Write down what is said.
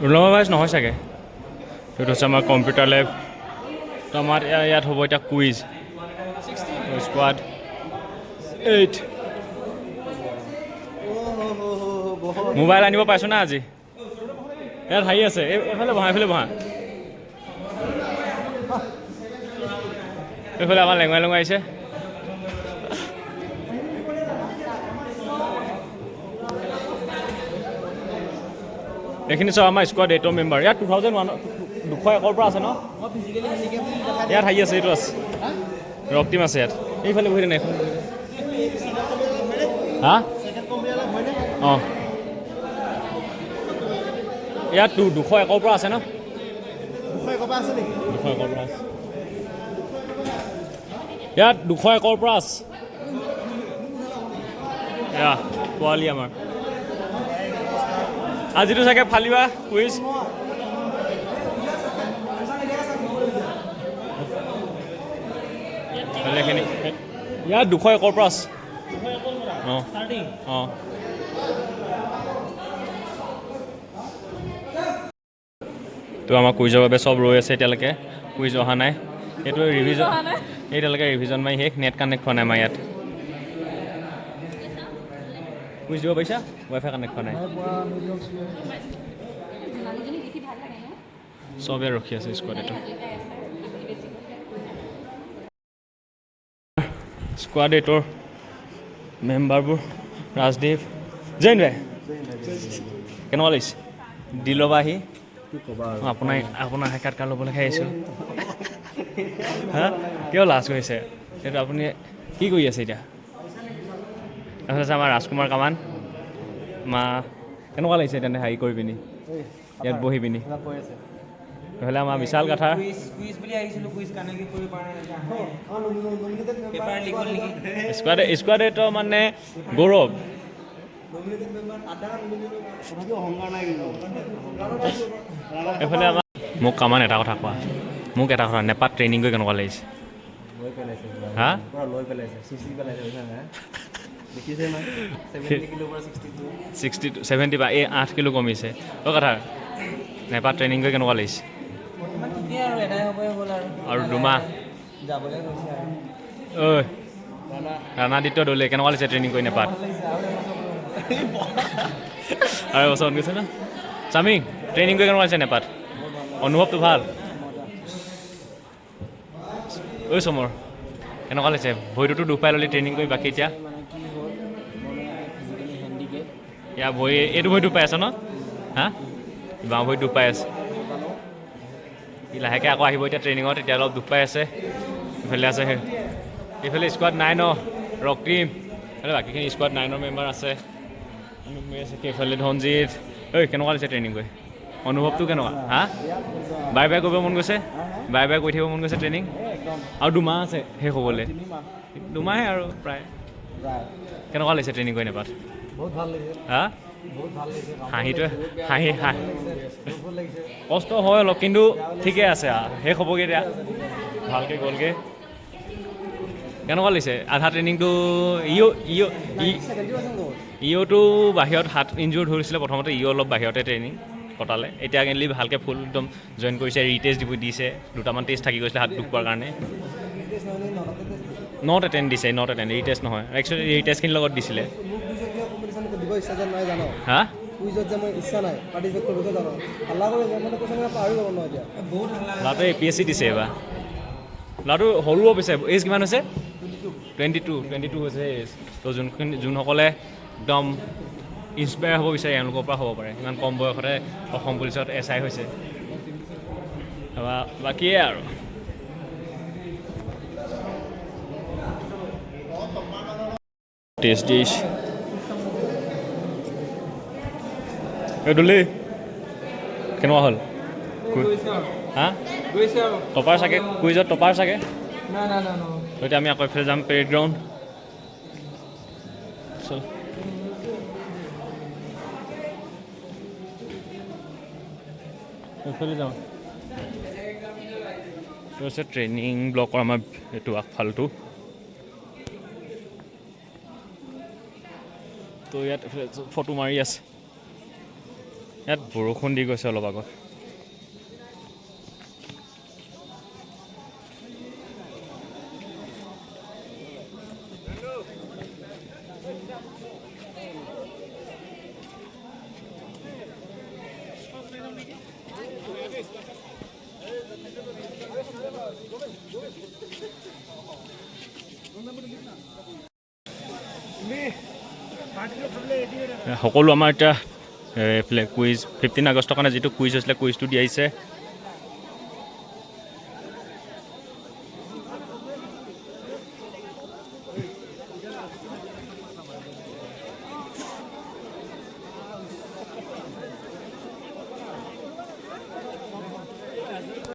Roll number wise নহয় চাগে। এইটো হৈছে আমাৰ কম্পিউটাৰ লেব। তো আমাৰ ইয়াত হ'ব এতিয়া কুইজ। Squad 8। মোবাইল আনিব পাইছোঁ না আজি? ইয়াত হেৰি আছে, এইফালে বহা, এইফালে বহা। এইফালে আমাৰ লেঙুৱাই লেঙুৱাই আহিছে। এইখিনি চব আমাৰ স্কোৱাড 8ৰ মেম্বাৰ। ইয়াত 2001, 201ৰ পৰা আছে ন? ইয়াত হেৰি আছে, এইটো আছে, ৰক টিম আছে ইয়াত। এইফালে বহি নাই? হা, অঁ, ইয়াত 201ৰ পৰা আছে ন? 201ৰ পৰা আছে ইয়াত, 201ৰ পৰা আছে। এয়া পোৱালি আমাৰ। আজিতো চাগে ফালিবা কুইজ। এইখিনি ইয়াত 201ৰ পৰা আছে। অঁ অঁ। তো আমাৰ কুইজৰ বাবে চব ৰৈ আছে, এতিয়ালৈকে কুইজ অহা নাই। এইটো ৰিভিজন, এতিয়ালৈকে ৰিভিজন মাৰি শেষ। নেট কানেক্ট হোৱা নাই আমাৰ ইয়াত। কুইজ দিব পাৰিছা? ৱাই ফাই কানেক্ট হোৱা নাই। মানুহজনী দেখি ভাল লাগে ন? চবে ৰখি আছে স্কোৱাড। এইটো স্কোৱাড 8ৰ মেম্বাৰবোৰ। ৰাজদীপ জৈন ভাই, কেনেকুৱা লাগিছে দিলৰ পৰা আহি? কি ক'বা আৰু। আপোনাৰ সাক্ষাৎকাৰ ল'বলৈকে আহিছোঁ। হা, কিয় লাজ কৰিছে? সেইটো আপুনি কি কৰি আছে এতিয়া? তাৰপিছত আছে আমাৰ ৰাজকুমাৰ কামান। মা, কেনেকুৱা লাগিছে তেন্তে হেৰি কৰি পিনি, ইয়াত বহি পিনি? কৈ আছে। এইফালে আমাৰ বিশাল কাথাৰ। কুইজ কুইজ বুলি আহিছিলোঁ, কুইজ কানেক্ট কৰিব পৰা নাই। পেপাৰ লিক হ'ল নেকি? স্কোৱাড 8ৰ মানে গৌৰৱ। অহংকাৰ নাই কিন্তু। এইফালে আমাৰ, মোক কামান এটা কথা কোৱা, মোক এটা কথা, নেপাত ট্ৰেইনিং কৰি কেনেকুৱা লাগিছে? লৈ পেলাইছে। হা? পুৰা লৈ পেলাইছে, চুচি পেলাইছে, বুজিছা নাই? দেখিছে নাই, 70 কিলোৰ পৰা 62। 62, 70 বা এই 8 কিলো কমিছে। অ' কথা, নেপাত ট্ৰেইনিং কৰি কেনেকুৱা লাগিছে? বৰ্তমান ঠিকেই আৰু, এদাই হ'বই হ'ল আৰু। আৰু দুমাহ। যাবলৈ গৈছে আৰু। ঐ ৰাণাদিত্য দলে, কেনেকুৱা লাগিছে ট্ৰেইনিং কৰি নেপাত? আৰু এবছৰ গৈছে ন? চামি, ট্ৰেইনিং কৰি কেনেকুৱা লাগিছে নেপাত? অনুভৱটো ভাল? ঐ চমৰ, কেনেকুৱা লাগিছে? ভৰিটোতো দুখ পাই ল'লি ট্ৰেইনিং কৰি, বাকী এতিয়া? মানে কি হ'ল, মই মানে ফিজিকেলি হেণ্ডিকেপ। ইয়াৰ ভৰি, এইটো ভৰি দুখ পাই আছ ন? হা, বাওঁ ভৰিত দুখ পাই আছে। ই লাহেকৈ আকৌ আহিব এতিয়া ট্ৰেইনিঙত, এতিয়া অলপ দুখ পাই আছে। ইফালে আছে সেই এইফালে স্কোৱাড 9ৰ ৰক্তিম, এইফালে বাকীখিনি স্কোৱাড 9ৰ মেম্বাৰ আছে। আছে সেইফালে ধনজিত। ঐ, কেনেকুৱা লাগিছে ট্ৰেইনিং কৰি? অনুভৱটো কেনেকুৱা? হা, বাই বাই কৰিব মন গৈছে? বাই বাই কৰি থাকিব মন গৈছে ট্ৰেইনিং? আৰু দুমাহ আছে শেষ হ'বলৈ, দুমাহে আৰু প্ৰায়। কেনেকুৱা লাগিছে ট্ৰেইনিং কৰি নেপাত? বহুত ভাল লাগিছে। হা? বহুত ভাল লাগিছে। হাঁহিটোৱে হাঁহি হাঁহি। বহুত লাগিছে। কষ্ট হয় অলপ, কিন্তু ঠিকে আছে। শেষ হ'বগৈ এতিয়া, ভালকৈ গ'লগৈ। কেনেকুৱা লাগিছে আধা ট্ৰেইনিংটো? ইও ইও ইওতো বাহিৰত হাত ইনজুৰ্ড হৈছিলে প্ৰথমতে, ইও অলপ বাহিৰতে ট্ৰেইনিং কটালে। এতিয়া কেনলি ভালকৈ ফুল একদম জইন কৰিছে। ৰিটেষ্ট দিব দিছে, দুটামান টেষ্ট থাকি গৈছিলে হাত দুখ পোৱাৰ কাৰণে। Not attend দিছে, not attend, retest নহয় একচুৱেলি, ৰিটেষ্টখিনিৰ লগত দিছিলে। মোক কুইজত কিবা কম্পিটিশ্যন দিব ইচ্ছা যে নাই জানো? হা? কুইজত যে মই ইচ্ছা নাই পাৰ্টিচিপেট কৰিব জানো, হাল্লা কৰি মানে কৈছে, মানে পাহৰি যাব ন এতিয়া। বহুত হাল্লা। ল'ৰাটোৱে এপিএছচি দিছে এইবাৰ। ল'ৰাটো সৰু পিছে, এজ কিমান হৈছে? 22, 22 হৈছে এজ। তো যোনখিনি যোনসকলে একদম ইনস্পায়াৰ হ'ব বিচাৰে, এওঁলোকৰ পৰা হ'ব পাৰে। ইমান কম বয়সতে অসম পুলিচত এছআই হৈছে। তাৰপৰা বাকীয়ে আৰু টেষ্ট দিছ। এই দুলি, কেনেকুৱা হ'ল? হা? গৈছে আৰু। টপাৰ চাগে, কুইজত টপাৰ চাগে। না না না না। এতিয়া আমি আকৌ এইফালে যাম, পেৰেড গ্ৰাউণ্ড। চল। এইফালে যাওঁ। এইটো হৈছে ট্ৰেইনিং ব্লকৰ আমাৰ এইটো আগফালটো। তো ইয়াত এইফালে ফটো মাৰি আছে। ইয়াত বৰষুণ দি গৈছে অলপ আগত। সকলো আমাৰ এতিয়া এইফালে কুইজ, 15 আগষ্টৰ কাৰণে যিটো কুইজ হৈছিলে, কুইজটো দিয়াইছে।